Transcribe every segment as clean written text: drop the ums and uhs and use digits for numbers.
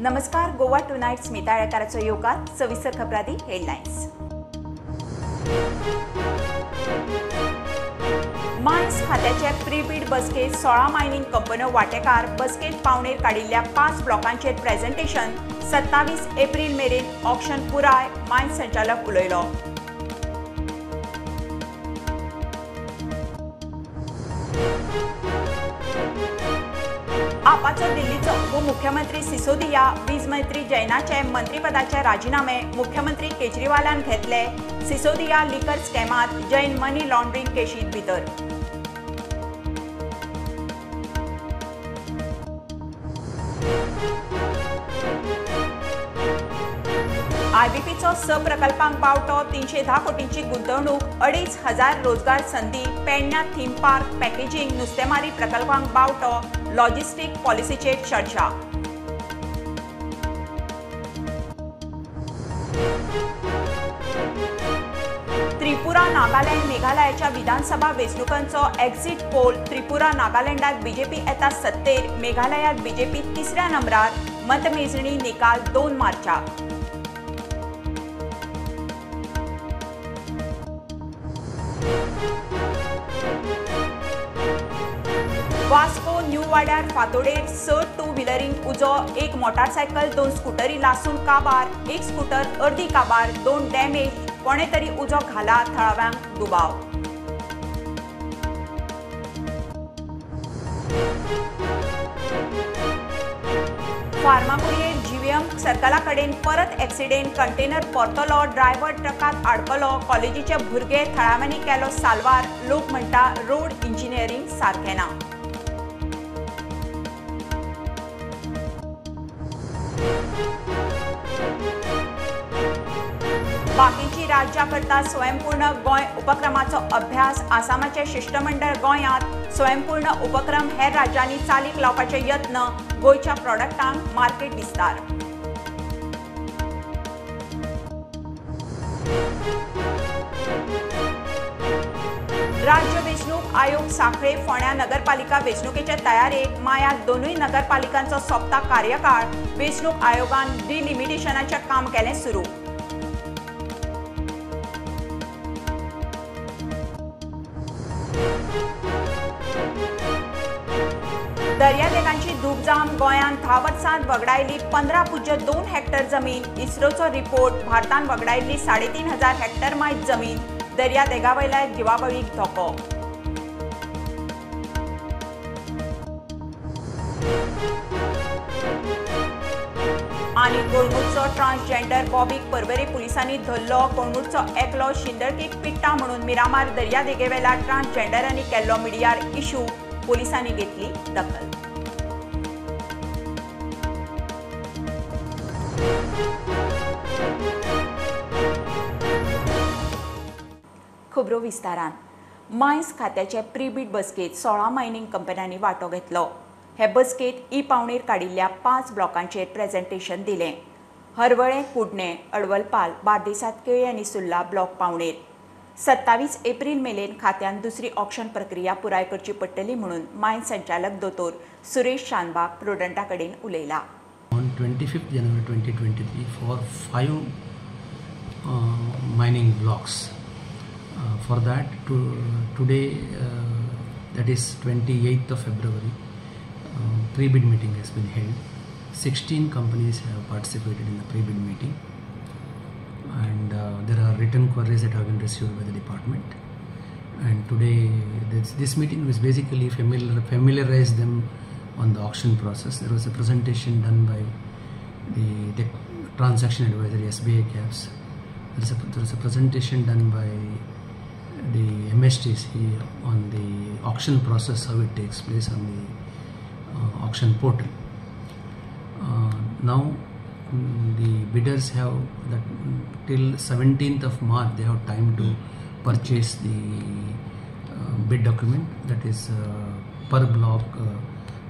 नमस्कार, गोवा टुनायट स्मिता आळेकाराचो येवकार. सविस्तर खबरांनी हेडलायन्स. मायन्स खात्याचे प्रीबीड बसकेत 16 मायनिंग कंपन्यो वांटेकार. बसकेत पावणेर काडिल्ल्या 5 ब्लॉकांचेर प्रेझेंटेशन. 27 एप्रील मेरेन ऑक्शन पुराय, मायन्स संचालक उलयलो. आपाचो दिल्लीचो उपमुख्यमंत्री सिसोदिया, वीज मंत्री जैनाचे मंत्रीपदाचे राजीनामे मुख्यमंत्री केजरीवालान घेतले. सिसोदिया लिकर स्कॅमात, जैन मनी लॉन्ड्रिंग केशीत भितर. आयबीपीचो 6 प्रकल्पांक बावटो, 310 कोटींची गुंतवणूक, 2500 रोजगार संदी. पेडण्या थीम पार्क, पॅकेजिंग, नुस्तेमारी प्रकल्पांक बावटो, लॉजिस्टीक पॉलिसीचेर चर्चा. त्रिपुरा, नागालँड, मेघालयाच्या विधानसभा वेंचणुकांचो एक्झिट पोल. त्रिपुरा, नागालँडात बीजेपी येता सत्तेर, मेघालयात बीजेपी तिसऱ्या नंबरार. मतमेजणी निकाल 2 मार्चाक. वास्को न्यू वाड्यार फातोडेर 6 टू व्हिलरींक उजो, 1 मोटारसायकल, 2 स्कुटरी लासून काबार, 1 स्कुटर अर्दी काबार, 2 डॅमेज. कोणे तरी उजो घाला, थळाव्यांक दुबाव. फार्मागुडयेर जीव्हीएम सर्कला कडेन परत एक्सिडेंट, कंटेनर परतलो, ड्रायव्हर ट्रकांत आडकलो. कॉलेजीचे भुरगे थळाव्यांनी केलो साल्वार. लोक म्हणटा रोड इंजिनियरींग सारकें ना. बाकीची राज्यां करता स्वयंपूर्ण गोंय उपक्रमाचो अभ्यास. आसामाचें शिश्टमंडळ गोंयांत. स्वयंपूर्ण उपक्रम हेर राज्यांनी चालीक लावपाचे यत्न. गोंयच्या प्रॉडक्टांक मार्केट विस्तार. राज्य वेंचणूक आयोग सांखळे फोंड्या नगरपालिका वेंचणुकेचे तयारेक. मायात 2 नगरपालिकांचो सोंपता कार्यकाळ. वेंचणूक आयोगान डिलिमिटेशनाचें काम केलें सुरू. दर्यादेगांची धूपजाम. गोंयांत 10 वर्सांत वगडायली 15.2 हेक्टर जमीन. इस्रोचो रिपोर्ट, भारतान वगडायल्ली 3500 हेक्टर मायज जमीन. दर्यादेगावयल्या जिवाबळीक धोको. आनी कळंगूटचो ट्रान्सजेंडर बॉबीक पर्वरी पुलिसांनी धरलो. कळंगूटचो एकलो शिंदळकीक पिट्टा म्हणून मिरामार दर्यादेगेवेल्या ट्रान्सजेंडरांनी केल्लो मिडियार इश्यू. पोलिसांनी घेतली दखल. खबरो विस्तारान. मायन्स खात्याचे प्रीबीड बसकेत 16 मायनिंग कंपन्यांनी वांटो घेतलो. हे बसकेत ई पावणेर काडिल्ल्या 5 ब्लॉकांचेर प्रेझेंटेशन दिलें. हरवळें, कुडणें, अडवलपाल, बार्देसात केळी आनी सुर्ला ब्लॉक पावणेर. 27 एप्रील मेरेन खात्यान दुसरी ऑक्शन प्रक्रिया पुराय करची पडटली म्हणून मायन्स संचालक दोतोर सुरेश शानबाग प्रुडंटा कडेन उलयला. On 25th January 2023 for 5 mining blocks. For that today, that is 28th of February, pre-bid meeting has been held. 16 companies have participated in the pre-bid meeting, and there are written queries that have been received by the department. And today this meeting was basically familiarize them on the auction process. There was a presentation done by the transaction advisory SBI Caps. There was a presentation done by the MSTC on the auction process, how it takes place on the auction portal. Now the bidders have that till 17th of March they have time to purchase the bid document, that is per block,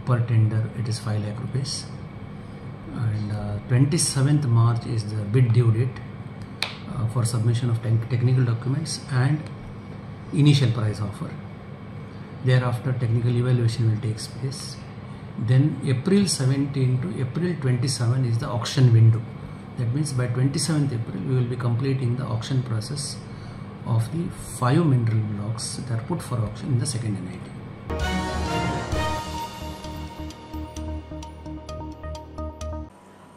per tender it is 5 lakh rupees. And 27th March is the bid due date for submission of technical documents and initial price offer. Thereafter technical evaluation will take place. Then April 17 to April 27 is the auction window. That means by 27th April we will be completing the auction process of the 5 mineral blocks that are put for auction in the second NIT.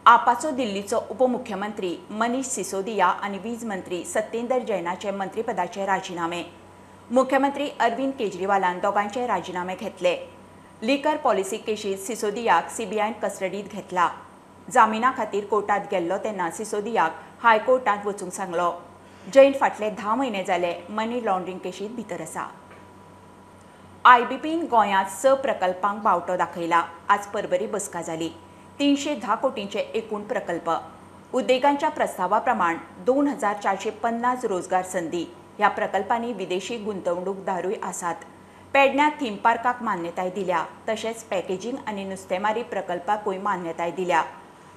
आपाचो दिल्लीचो उपमुख्यमंत्री मनीष सिसोदिया आनी वीज मंत्री सत्येंदर जैनाचे मंत्रीपदाचे राजीनामे. मुख्यमंत्री अरविंद केजरीवालान दोगांचे राजीनामे घेतले. Liquor policy केशीत सिसोदियाक सीबीआयन कस्टडीत घेतला. जामिना खातीर कोर्टात गेल्लो तेन्ना सिसोदियाक हायकोर्टात वचूंक सांगलो. जैन फाटले 10 म्हयने जाले मनी लॉन्ड्रिंग केशीत भितर आसा. आयबीपीन गोंयांत 6 प्रकल्पांक बावटो दाखयला. आज परबरी बसका जाली. 310 कोटींचे एकूण प्रकल्प. उद्देगांच्या प्रस्तावा प्रमाण 2450 रोजगार संदी. ह्या प्रकल्पांनी विदेशी गुंतवणूकदारूय आसात. पेडण्या थीम पार्काक मान्यताय दिल्या. तशेंच पॅकेजींग आनी नुस्तेमारी प्रकल्पाकूय मान्यताय दिल्या.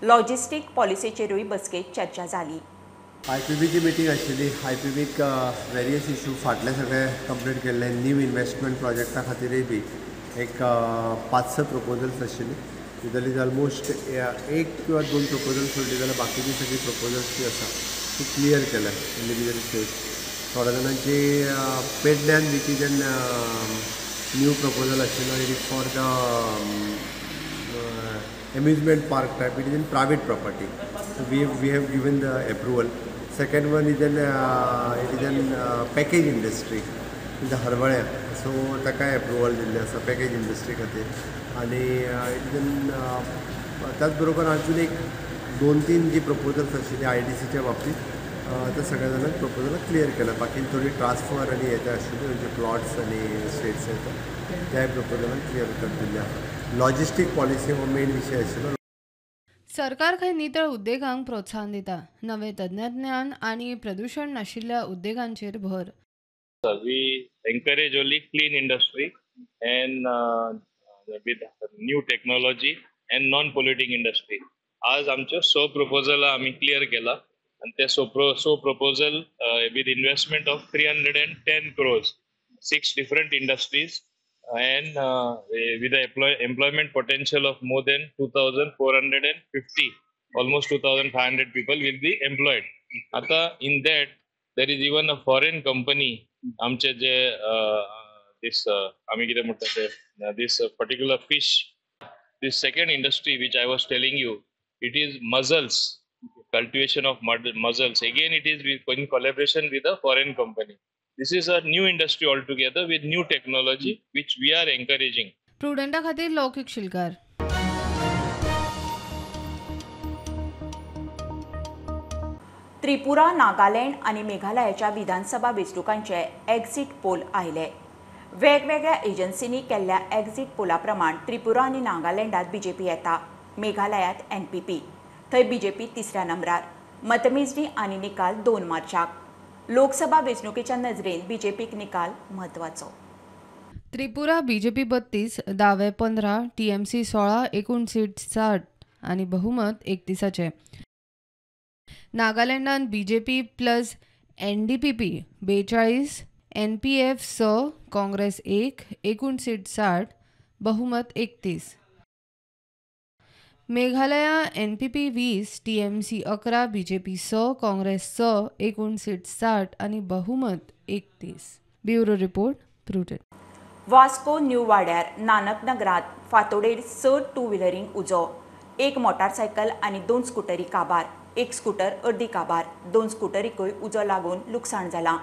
लॉजिस्टीक पॉलिसीचेरूय बसकेत चर्चा जाली. आयपीबीची मिटींग आशिल्ली. आयपीबीक वेरियस इशू फाटले सगळे कंप्लीट केल्ले. न्यू इन्वेस्टमेंट प्रोजेक्टा खातीरय बी एक 5-6 प्रपोजल्स आशिल्ली. तितली ऑलमोस्ट 1 किंवा 2 प्रपोजल सोडली जाल्यार बाकीची सगळी प्रपोजल्स जी आसा ती क्लियर केल्या प्रिलिमिनरी स्टेज. थोड्या जाणांची पेडण्यान which is an new proposal आशिल्लो. It is for the amusement park type. It is in private property. So we have given the approval. Second one is an it is an package industry in the Harvalem. So ताका approval दिल्लें आसा package industry खातीर. आनी it is an त्याच बरोबर अजून एक 2-3 जी प्रपोजल्स आशिल्ली आयडीसीच्या बाबतीत त्या सगळ्या जाणांक प्रपोजलां क्लियर केल्या. बाकी थोडी ट्रान्सफर आनी हें तें आशिल्लें म्हणजे प्लॉट्स आनी स्टेट्स येता त्याय प्रपोजलान क्लियर करून दिल्लें आसा. लॉजिस्टीक पॉलिसी हो मेन विशय आशिल्लो. सरकार खंय नितळ उद्देगांक प्रोत्साहन दिता. नवे तंत्रज्ञान आनी प्रदूशण नाशिल्ल्या उद्देगांचेर भर. We encourage only clean industry and with new technology and non polluting industry. आज आमच्यो 6 प्रपोजलां आमी क्लियर केला आनी ते 6 proposal with investment of 310 crores, 6 different industries and with the employment potential of more than 2,450, almost 2,500 people will be employed. Ata in that there is even a foreign company, आमचे जे this आमी कितें म्हणटा ते this particular fish, this second industry which I was telling you, it is mussels, cultivation of mussels. Again it is in collaboration with a foreign company. This is a new industry altogether with new technology which we are encouraging. प्रुडंटा खातीर लौकिक शिलकार. त्रिपुरा, नागालँड आनी मेघालयाच्या विधानसभा वेंचणुकांचे exit poll आयले. वेगवेगळ्या एजन्सींनी केल्ल्या exit पोला प्रमाण त्रिपुरा आनी नागालँडात BJP येता, मेघालयात एनपीपी. थंय बीजेपी तिसऱ्या नंबरार. मतमेजणी आनी निकाल 2 मार्चाक. लोकसभा वेंचणुकेच्या नजरेन बीजेपीक निकाल म्हत्वाचो. त्रिपुरा बीजेपी 32, दावे 15, टीएमसी 16, एकूण सीट 60 आनी बहुमत 31. नागालँडान BJP plus NDPP 42, NPF 6, Congress 1, एकूण सीट 60, बहुमत 31. मेघालया एनपीपी 20, टीएमसी 11, बीजेपी 6, काँग्रेस 6, एकूण सीट 60 आनी बहुमत 31. Bureau report, Prudent. Vasco new वाड्यार नानकनगरात फातोडेर 6 टू व्हिलरींक उजो. 1 मोटारसायकल आनी 2 स्कुटरी काबार. 1 स्कूटर अर्दी काबार. 2 स्कुटरीकूय उजो लागून लुकसाण जालां.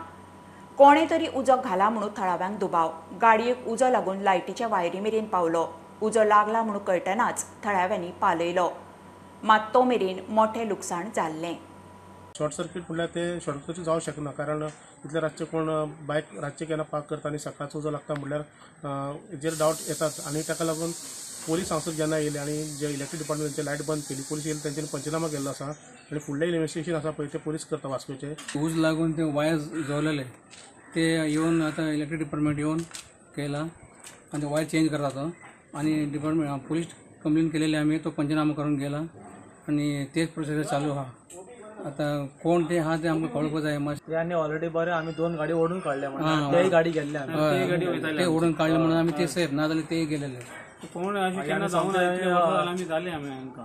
कोणे तरी उजो घाला म्हणून थळाव्यांक दुबाव. गाडयेक उजो लागून लायटीच्या वायरी मेरेन पावलो. उजो लागला म्हणून कळटनाच थळाव्यांनी पालयलो, मात तो मेरेन मोठें लुकसाण जाल्लें. शॉर्ट सर्किट म्हणल्यार ते शॉर्ट सर्किट जावं शकना, कारण इतले रातचे कोण बायक रातचे केन्ना पार्क करता आनी सकाळचो उजो लागता म्हणल्यार हेजेर डावट येतात. आनी ताका लागून पोलीस हांगासर जेन्ना येयले आनी जे इलेक्ट्रीक डिपार्टमेंटाचे लायट बंद केली, पोलीस येयले, तेंच्यांनी पंचनामा केल्लो आसा आनी फुडलें इन्वेस्टिगेशन आसा पळय ते पोलीस करता. वास्कोचे उज लागून ते वायर जळलेले ते येवन आतां इलेक्ट्रीक डिपार्टमेंट येवन केला आनी ते वायर चेंज करता तो. आनी डिपार्टमेंट पोलीस कंप्लेन केलेली आमी, तो पंचनामा करून गेला आनी तेच प्रोसेस चालू आहा. आतां कोण ते आहा ते आमकां कळपाक जाय. मातशें आनी ऑलरेडी बरें आमी 2 गाडी ओडून काडले, म्हणून ते गाडी गेल्ले, ते ओडून काडले म्हणून आमी ते सेफ, ना जाल्यार ते गेलेले. कोण अशें केन्ना जावना, इतले वर्सां जालीं आमी जाले आमी हांकां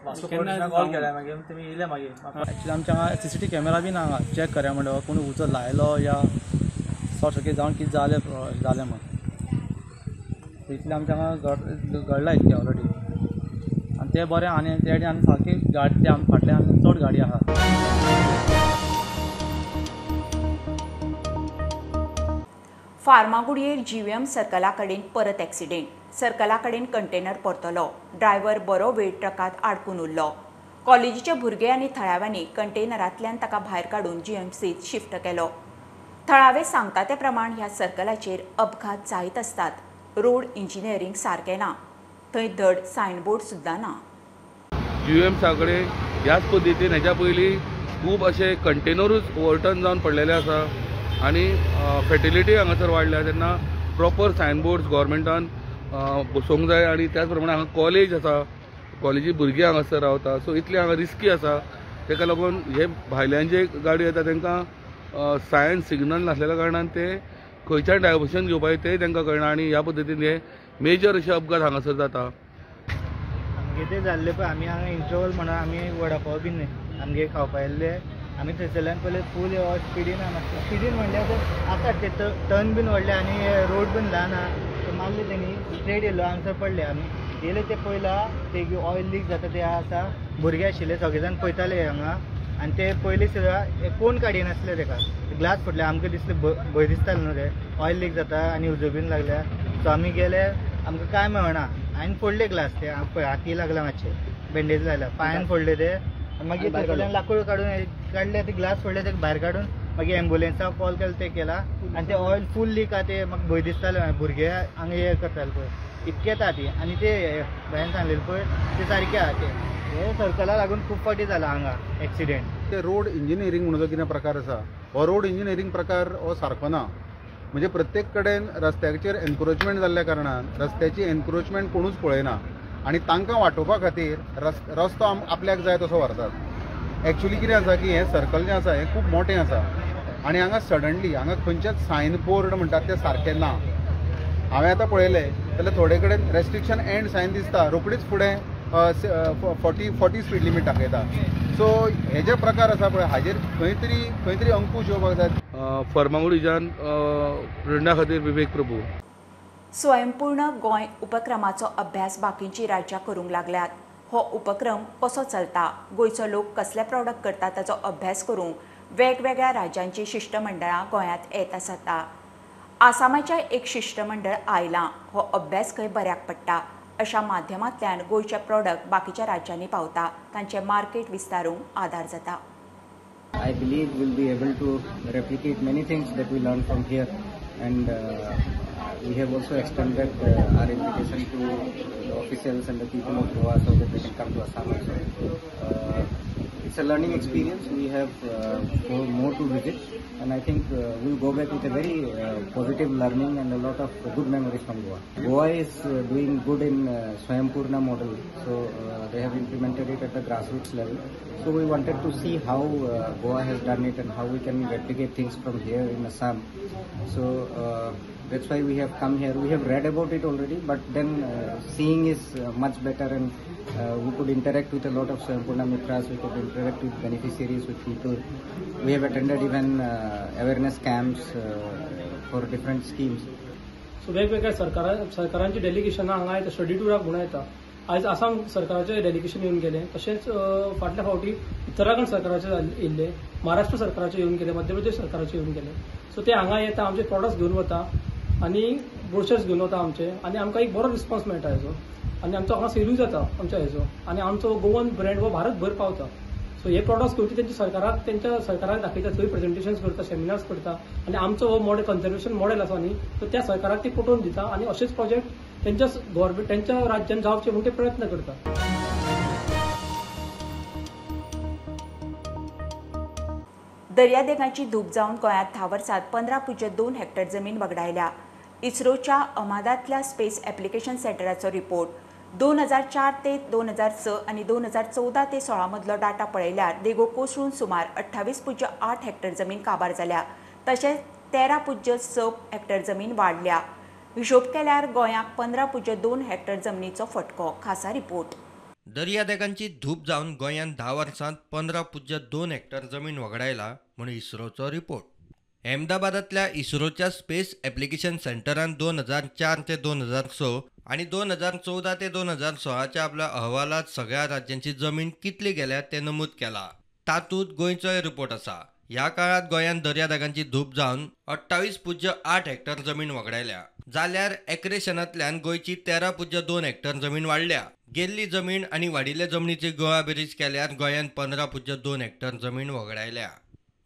वास्को पोलिसांक कॉल केल्या, मागीर तेमी येयले. मागीर एक्चुअली आमच्या हांगा सीसीटीव्ही कॅमेरा बी ना हांगा चॅक करया म्हणटा कोण उजो लायलो या शॉर्ट सर्कीट जावन कितें जालें जालें म्हण. इतलें आमच्या हांगा घडलां इतकें ऑलरेडी. आनी तें बरें आनी ते आनी सारकी गाडी ते आम फाटल्यान चड गाडी आहा. फार्मागुडयेर जीव्हीएम सर्कला कडेन परत एक्सिडेंट. सर्कला कडेन कंटेनर परतलो. ड्रायव्हर बरो वेळ ट्रकांत आडकून उरलो. कॉलेजीचे भुरगे आनी थळाव्यांनी कंटेनरांतल्यान ताका भायर काडून जीएमसीत शिफ्ट केलो. थळावे सांगता ते प्रमाण ह्या सर्कलाचेर अपघात जायत आसतात. रोड इंजिनियरींग सारकें ना, थंय धड सायनबोर्ड सुद्दां ना. जीव्हीएम कडेन ह्याच पद्दतीन हेच्या पयलीं खूब अशे कंटेनरूच ओवरटर्न जावन पडलेले आसा आनी फेटिलिटी हांगासर वाडल्या. तेन्ना प्रॉपर सायनबोर्ड्स गव्हर्मेंटान बसोवंक जाय आनी त्याच प्रमाणे हांगा कॉलेज आसा, कॉलेजी भुरगीं हांगासर रावता, सो इतलें हांगा रिस्की आसा. ताका लागून हे भायल्यान जे गाडी येता तांकां सायन सिग्नल नासलेल्या कारणान ते खंयच्यान डायवर्शन घेवपाचें तें तांकां कळना आनी ह्या पद्दतीन हे मेजर अशे अपघात हांगासर जाता. आमगे ते जाल्ले पळय, आमी हांगा इंटरवल म्हणून आमी वडापाव बीन न्ही आमगे खावपा येयल्ले. आमी थंयसरल्यान पयले फूल स्पिडीन स्पिडीन म्हणल्यार आसा ते टर्न बीन व्हडले आनी रोड बीन ल्हान आहा, ते मारले तेणी स्ट्रेट येयलो हांगसर पडले. आमी येयले ते पयला ते ऑयल लीक जाता ते आसा, भुरगे आशिल्ले सगळे जाण पळयताले हांगा आनी ते पयले सुद्दां कोण काडिनासले तेका, ग्लास फुटले. आमकां दिसले भंय दिसताले न्हू ते ऑयल लीक जाता आनी उजो बीन लागल्या. सो आमी गेले, आमकां कांय मेळना. हांवें फोडले ग्लास ते पळय हाती लागला मातशे बँडेज लायला, पांयान फोडले ते. मागीर थंयसरल्यान लाकूड काडून काडले ते ग्लास फोडले ते भायर काडून मागीर एम्बुलन्साक कॉल केलो ते केला आनी ते ऑयल फूल लीक आहा ते म्हाका भंय दिसताले. भुरगे हांगा हे करताले पळय इतके येता ती आनी ते भायन सांगलेले पळय ते सारके आहा ते. हे सर्कला लागून खूब फावटी जाला हांगा एक्सिडेंट. ते रोड इंजिनियरींग म्हणून जो कितें प्रकार आसा हो रोड इंजिनियरींग प्रकार हो सारको ना. म्हणजे प्रत्येक कडेन रस्त्याचेर एनक्रोचमेंट जाल्ल्या कारणान रस्त्याची एनक्रोचमेंट कोणूच पळयना आनी तांकां वाटोवपा खातीर रस्तो आपल्याक जाय तसो व्हरतात. एक्चुली कितें आसा की हें सर्कल जें आसा हें खूब मोटें आसा आनी हांगा सडनली हांगा खंयचेच सायन बोर्ड म्हणटात ते सारकें ना. हांवें आतां पळयलें जाल्यार थोडे कडेन रेस्ट्रिक्शन एंड सायन दिसता, रोखडीच फुडें 40 स्पीड लिमीट दाखयता. सो हे जे प्रकार आसा पळय हाजेर खंय तरी अंकूश येवपाक जाय. फर्मागुडीच्यान प्रेरणा खातीर विवेक प्रभू. स्वयंपूर्ण गोंय उपक्रमाचो अभ्यास बाकींची राज्यां करूंक लागल्यात. हो उपक्रम कसो चलता, गोंयचो लोक कसले प्रॉडक्ट करता ताचो अभ्यास करूंक वेगवेगळ्या राज्यांची शिश्टमंडळां गोंयांत येत आसता. आसामाचें एक शिश्टमंडळ आयलां, हो अभ्यास खंय बऱ्याक पडटा. अशा माध्यमांतल्यान गोंयचे प्रॉडक्ट बाकीच्या राज्यांनी पावता, तांचें मार्केट विस्तारूंक आदार जाता. I believe we'll be able to replicate many things that we learned from here, and we have also extended our invitation to the officials and the people of Goa so that they can come to Assam also. It's a learning experience. We have more to visit, and I think we'll go back with a very positive learning and a lot of good memories from Goa. Goa is doing good in Swayampurna model, so they have implemented it at the grassroots level. So we wanted to see how Goa has done it and how we can replicate things from here in Assam. So that's why we have come here. We have read about it already, but then seeing is much better, and we could interact with a lot of Swayampurna Mitras, we could interact with beneficiaries, with people. We have attended even awareness camps for different schemes. So वेगवेगळ्या सरकारांची डेलिगेशनां हांगा येता, study टुराक म्हणून येता. आयज आसाम सरकाराचें delegation येवन गेलें, तशेंच फाटल्या फावटी उत्तराखंड सरकाराचें येयल्लें, महाराष्ट्र सरकाराचें येवन गेलें, मध्य प्रदेश सरकाराचें येवन गेलें. सो ते हांगा येता, आमचे प्रॉडक्ट्स घेवन वता आनी ब्रोशर्स घेवन वता आमचे, आनी आमकां एक बरो रिस्पॉन्स मेळटा हेजो, आनी आमचो हांगा सेलूय जाता आमच्या हेजो, आनी आमचो गोवन ब्रँड हो भारतभर पावता. सो हे प्रॉडक्ट्स घेवन तेंच्या सरकाराक तेंच्या सरकाराक दाखयता, थंय प्रेजेंटेशन्स करता, सेमिनार्स करता, आनी आमचो हो मॉडेल कन्जर्वेशन मॉडेल आसा न्ही, तो त्या सरकाराक ते पटोवन दिता आनी अशेच प्रोजेक्ट तेंच्या गव्हर्मेंट तेंच्या राज्यान जावचे म्हूण ते प्रयत्न करता. दर्यादेगांची धूप जावन गोंयांत 10 वर्सांत 15.2 हेक्टर जमीन वगडायल्या. इस्रोच्या अहमदाबादांतल्या स्पेस एप्लिकेशन सेंटराचो रिपोर्ट 2004 ते 2006 आनी 2014 ते 16 मदलो डाटा पळयल्यार देगो कोसळून सुमार 28.8 हेक्टर जमीन काबार जाल्या, तशेंच 13.6 हेक्टर जमीन वाडल्या. हिशोब केल्यार गोंयाक 15.2 हेक्टर जमनीचो फटको. खासा रिपोर्ट. दर्यादेगांची धूप जावन गोंयांत 10 वर्सांत 15.2 हेक्टर जमीन वगडायला म्हूण इस्रोचो रिपोर्ट. अहमदाबादांतल्या इस्रोच्या स्पेस एप्लिकेशन सेंटरान 2004 ते 2006 आनी 2014 ते 2016च्या आपल्या अहवालांत सगळ्या राज्यांची जमीन कितली गेल्या तें नमूद केलां. तातूंत गोंयचोय रिपोर्ट आसा. ह्या काळांत गोंयांत दर्यादेगांची धूप जावन 28.8 हेक्टर जमीन वगडायल्या, जाल्यार एक्रेशनांतल्यान गोंयची 13.2 हेक्टर जमीन वाडल्या. गेल्ली जमीन आनी वाडिल्ले जमनीची गोवा बेरीज केल्यार गोंयांत 15.2 हेक्टर जमीन वगडायल्या.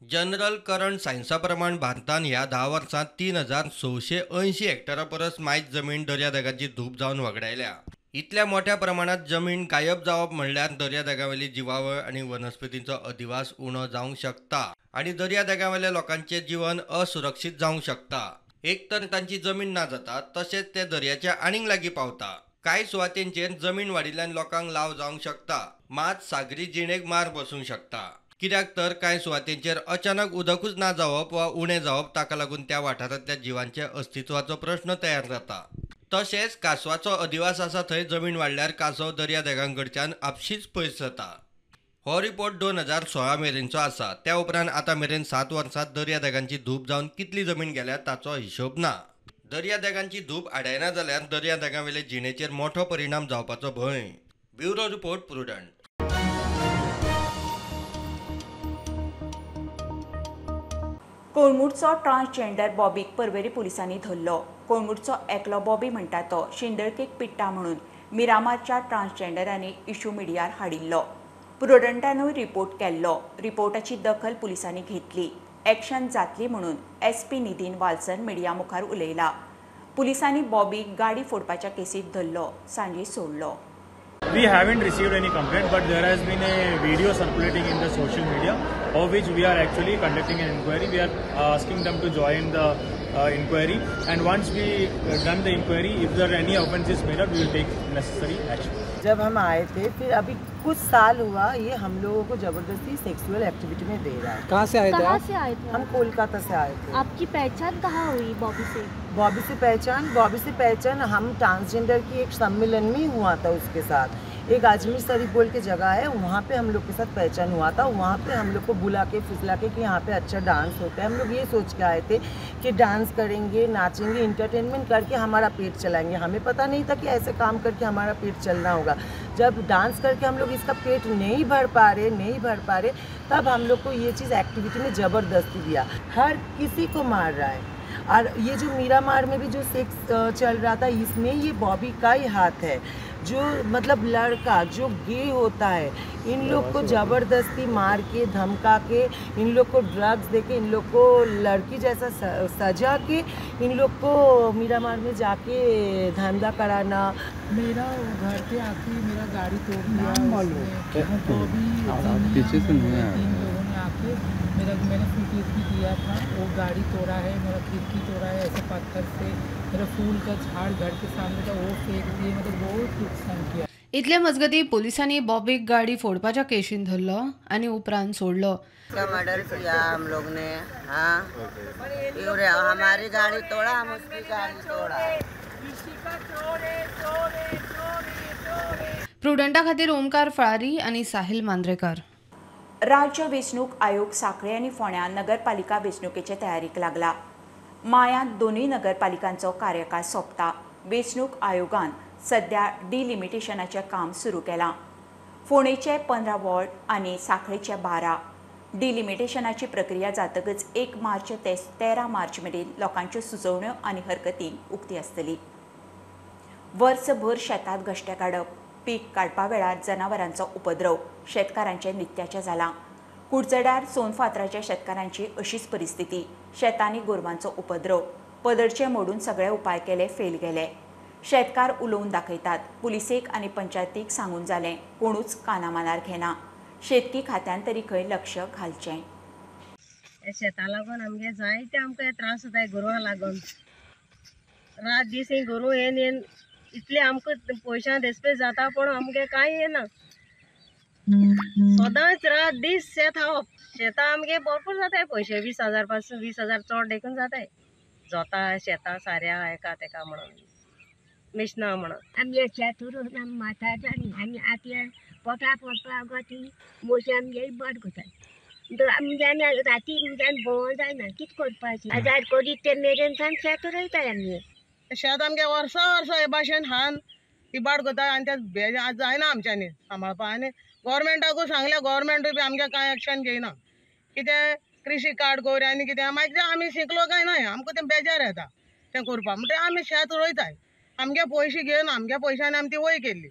जनरल करंट सायन्सा प्रमाण भारतान ह्या 10 वर्सांत 3680 हेक्टरा परस मायज जमीन दर्यादेगांची धूप जावन वगडायल्या. इतल्या मोठ्या प्रमाणात जमीन गायब जावप म्हणल्यार दर्यादेगांवेली जिवावळ आनी वनस्पतींचो अधिवास उणो जावंक शकता आनी दर्यादेगांवेल्या लोकांचें जीवन असुरक्षीत जावंक शकता. एक तर तांची जमीन ना जाता, तशेंच ते दर्याच्या आनीक लागीं पावता. कांय सुवातेंचेर जमीन वाडिल्ल्यान लोकांक लाव जावंक शकता, मात सागरी जिणेक मार बसूंक शकता. कित्याक तर कांय सुवातेंचेर अचानक उदकूच ना जावप वा उणें जावप ताका लागून त्या वाठारांतल्या जिवांच्या अस्तित्वाचो प्रश्न तयार जाता. तशेंच कांसवाचो अधिवास आसा थंय जमीन वाडल्यार कांसव दर्यादेगांकडच्यान आपशींच पयस जाता. हो रिपोर्ट 2016 मेरेनचो आसा. त्या उपरांत आतां मेरेन 7 वर्सांत दर्यादेगांची धूप जावन कितली जमीन गेल्या ताचो हिशोब ना. दर्यादेगांची धूप आडायना जाल्यार दर्यादेगांवेले जिणेचेर मोठो परिणाम जावपाचो भंय. Bureau report, Prudent. कोळंगूटचो transgender बॉबीक Porvorim पुलिसांनी धरलो. कोळंगूटचो एकलो बॉबी म्हणटा तो शिंदळकेक पिट्टा म्हणून मिरामारच्या ट्रान्सजेंडरांनी इशू मिडियार हाडिल्लो. प्रुडंटानूय रिपोर्ट केल्लो. रिपोर्टाची दखल पुलिसांनी घेतली. एक्शन जातली म्हणून एसपी निधीन वाल्सन मिडिया मुखार उलयला. पुलिसांनी बॉबीक गाडी फोडपाच्या केसीत धरलो, सांजे सोडलो. We haven't received any complaint, but there has been a video circulating in the social media, of which we are actually conducting an inquiry. We are asking them to join the inquiry, and once we done the inquiry, if there are any offences made up, we will take necessary action. जब हम आए थे, फिर अभी कुछ साल हुआ, ये हम लोगों को जबरदस्ती सेक्सुअल एक्टिविटी में दे रहा है. कहाँ से आए थे? कहाँ से आए थे? हम कोलकाता से आए थे. आपकी पहचान कहाँ हुई बॉबी से? बॉबी से पहचान हम ट्रांसजेंडर की एक सम्मेलन में हुआ था उसके साथ. एक अजमेर शरीफ बोल के जगह है, वहाँ पे हम लोग के साथ पहचान हुआ था. वहाँ पे हम लोग को बुला के फुसला के कि यहाँ पे अच्छा डांस होता है. हम लोग ये सोच के आए थे कि डांस करेंगे, नाचेंगे, इंटरटेनमेंट करके हमारा पेट चलाएंगे. हमें पता नहीं था कि ऐसे काम करके हमारा पेट चलना होगा. जब डांस करके हम लोग इसका पेट नहीं भर पा रहे, तब हम लोग को ये चीज़ एक्टिविटी में ज़बरदस्ती दिया. हर किसी को मार रहा है. और ये जो मीरामार में भी जो सेक्स चल रहा था, इसमें ये बॉबी का ही हाथ है. जो मतलब लड़का जो गे होता है, इन लोग को ज़बरदस्ती मार के, धमका के, इन लोग को ड्रग्स दे के, इन लोग को लड़की जैसा सजा के इन लोग को मीरामार में जाके धंधा कराना. मेरा घर पे आके मेरा गाड़ी तोड़ दिया. पीछे से नहीं आया. 3 लोगों ने आके मेरा, मैंने फुटेज भी दिया था. वो गाड़ी तोड़ा है, मेरा खिड़की तोड़ा है ऐसे पत्थर से, मेरा फूल का झाड़ घर के सामने था वो फेंक दिए. मतलब बहुत नुकसान किया. इतले मजगती पोलिसांनी बॉबीक गाडी फोडपाच्या केशीन धरलो आनी उपरांत सोडलो. मर्डर किया हम लोग ने. हाँ, हमारी गाड़ी तोड़ा, हम उसकी गाड़ी तोड़ा. प्रुडंटा खातीर ओमकार फळारी आनी साहिल मांद्रेकर. राज्य वेंचणूक आयोग सांखळे आनी फोंड्या नगरपालिका वेंचणुकेचे तयारीक लागला. मायांत दोनूय नगरपालिकांचो कार्यकाळ सोंपता. वेंचणूक आयोगान सध्या डिलिमिटेशनाचें काम सुरू केलां. फोंडेचे 15 वॉर्ड आनी सांखळेचे 12. डिलिमिटेशनाची प्रक्रिया जातकच 1 मार्च ते 13 मार्च मेरेन लोकांच्यो सुचोवण्यो आनी हरकती उक्ती आसतली. वर्सभर शेतांत घश्टे काडप, पीक काडपा वेळार जनावरांचो उपद्रव शेतकारांचें नित्याचें जालां. कुडचड्यार सोनफातराच्या शेतकारांची अशीच परिस्थिती. शेतांनी गोरवांचो उपद्रव, पदरचे मोडून सगळे उपाय केले, फेल गेले. शेतकार उलोवन दाखयतात, पुलिसेक आनी पंचायतीक सांगून जालें, कोणूच कानामानार घेना. शेतकी खात्यान तरी खंय लक्ष घालचें. शेता लागून आमगे जायते आमकां त्रास जाताय. गोरवां लागून रात दीस ही गोरवां येन येन इतले आमकां पयशां देसपेस जाता, पूण आमगे कांय येना. सदांच रात दीस शेत खावप. शेतां आमगे भरपूर जाताय पयशे, 20,000 पासून 20,000 चड देखून जाताय. जोता शेतां साऱ्या हेका तेका म्हणून मिशना म्हणून. आमगे शेत उरून आमी म्हातार जाली, आमी आतां पोटा पोटपा गो ती मोशी आमगे बंद करतात. म्हणजे आमी राती म्हणजे आमी भोंवो जायना, कितें करपाचें? आजार करीत ते मेरेन सावन शेत रोयताय आमगे. शेत आमगे वर्सां वर्सां हे भाशेन हान इबाड करता आनी ते जायना आमच्यांनी सांबाळपाक. आनी गोवोरमेंटाकूय सांगलें, गोवोरमेंटूय बी आमगे कांय एक्शन घेयना. कितें कृशी कार्ड कर आनी कितें मागीर आमी शिकलो काय ना, आमकां तें बेजार येता तें करपाक. म्हणटकीर आमी शेत रोयताय, आमगे पयशे घेवन आमगे पयशांनी आमी ती वय केल्ली,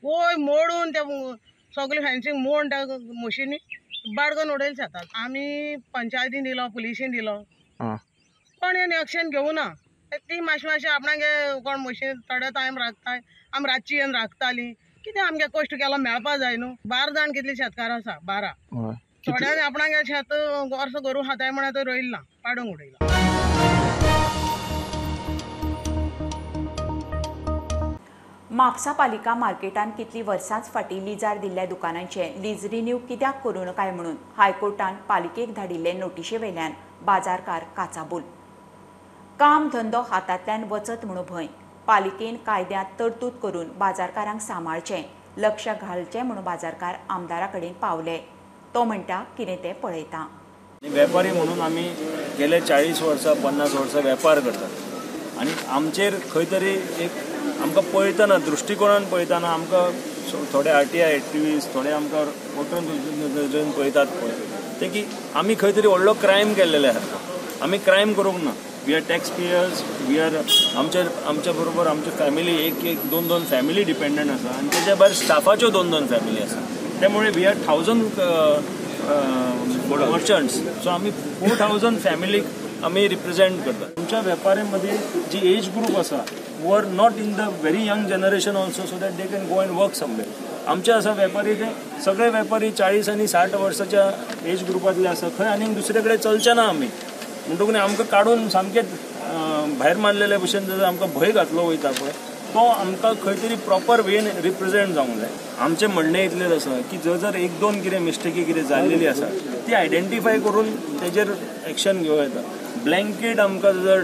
वय मोडून ते सगळें फेन्सींग मोडून त्या म्हशींनी बाडगन उडयले शेतात. आमी पंचायतीन दिलो, पुलिशीन दिलो, कोण हें एक्शन घेवना. ती मातशें मातशें आपणागे कोण म्हशी थोडे टायम राखताय, आमी रातची येवन राखताली. कितें आमगे कश्ट केलो मेळपा जाय न्हू. 12 जाण कितले शेतकार आसा, 12 थोड्यांनी आपणागे शेत वर्स गोरू खाताय म्हणून तो रोयला ना, पाडूंक उडयला. म्हापसा पालिका मार्केटान कितली वर्सांच फाटीं लिजार दिल्ल्या दुकानांचे लीज रिन्यू कित्याक करूं नकाय म्हणून हायकोर्टान पालिकेक धाडिल्ले नोटिशे वेल्यान बाजारकार काचाबूल. काम धंदो हातांतल्यान वचत म्हणून भंय. पालिकेन कायद्यांत तरतूद करून बाजारकारांक सांबाळचें, लक्ष घालचें म्हणून बाजारकार आमदारा कडेन पावले. तो म्हणटा कितें तें पळयता. वेपारी म्हणून आमी गेले 40 वर्सां 50 वर्सां वेपार करतात आनी आमचेर खंय तरी एक आमकां पळयतना दृश्टिकोणान पळयतना आमकां थोडे आरटीआय एक्टिविस्ट थोडे आमकां वटून नदरेन पळयतात पळय ते की आमी खंय तरी व्हडलो क्रायम केल्लेले आसा. आमी क्रायम करूंक ना. We are tax payers, we are आमच्या बरोबर आमची फॅमिली एक एक दोन दोन फॅमिली डिपेंडंट आसा आनी तेच्या भायर स्टाफाच्यो दोन दोन फॅमिली आसा. त्यामुळे we are 1000 merchants, सो आमी 4000 फॅमिलीक आमी रिप्रेझेंट करतात. आमच्या वेपारी जी एज ग्रूप आसा who are not in the very young generation also, so that they can go and work somewhere. आमचे आसा वेपारी ते सगळे वेपारी 40 आनी 60 वर्साच्या एज ग्रुपांतले आसा. खंय आनी दुसरे कडेन चलचे ना आमी, म्हणटकूच आमकां काडून सामकें भायर मारलेले भशेन जर आमकां भंय घातलो वयता पळय तो आमकां खंय तरी प्रॉपर वेन रिप्रेझेंट जावंक जाय. आमचें म्हणणें इतलेंच आसा की जर जर एक दोन कितें मिस्टेकी कितें जाल्लेली आसा ती आयडेंटिफाय करून तेजेर एक्शन घेवं येता. ब्लँकेट आमकां जर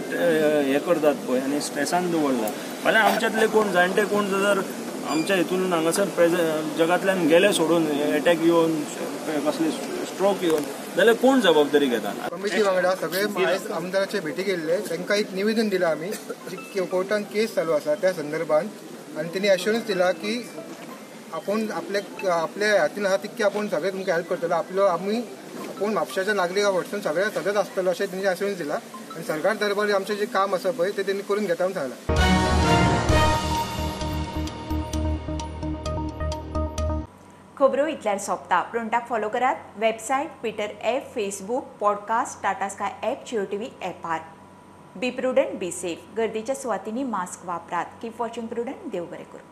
हें करतात पळय आनी स्ट्रेसान दवरला फाल्यां आमच्यांतले कोण जाणटे कोण जर आमच्या हितून हांगासर जगांतल्यान गेले सोडून एटॅक येवन कसले स्ट्रोक येवन जाल्यार कोण जबाबदारी घेता? कमिटी वांगडा सगळे आमदाराचे भेटी केल्ले, तांकां एक निवेदन दिलां आमी जी कोर्टान केस चालू आसा त्या संदर्भात, आनी तेणी एश्योरन्स दिला की आपूण आपल्या आपल्या हातीन आसा तितके आपूण सगळे तुमकां हेल्प करतलो, आपलो आमी आपूण म्हापशाच्या नागरिका वटसून सगळे सदांच आसतलो अशें तेणी एश्योरन्स दिला. आनी सरकार दरबार आमचें जें काम आसा पळय तें तेणी करून घेता म्हणून सांगलां. खबरो इतल्यार सोंपता. प्रुडंटाक फॉलो करात website, Twitter app, Facebook, podcast, Tata Sky app, Jio TV ॲपार. Be prudent, be safe. गर्दीच्या सुवातींनी मास्क वापरात. Keep watching Prudent. देव बरें करूं.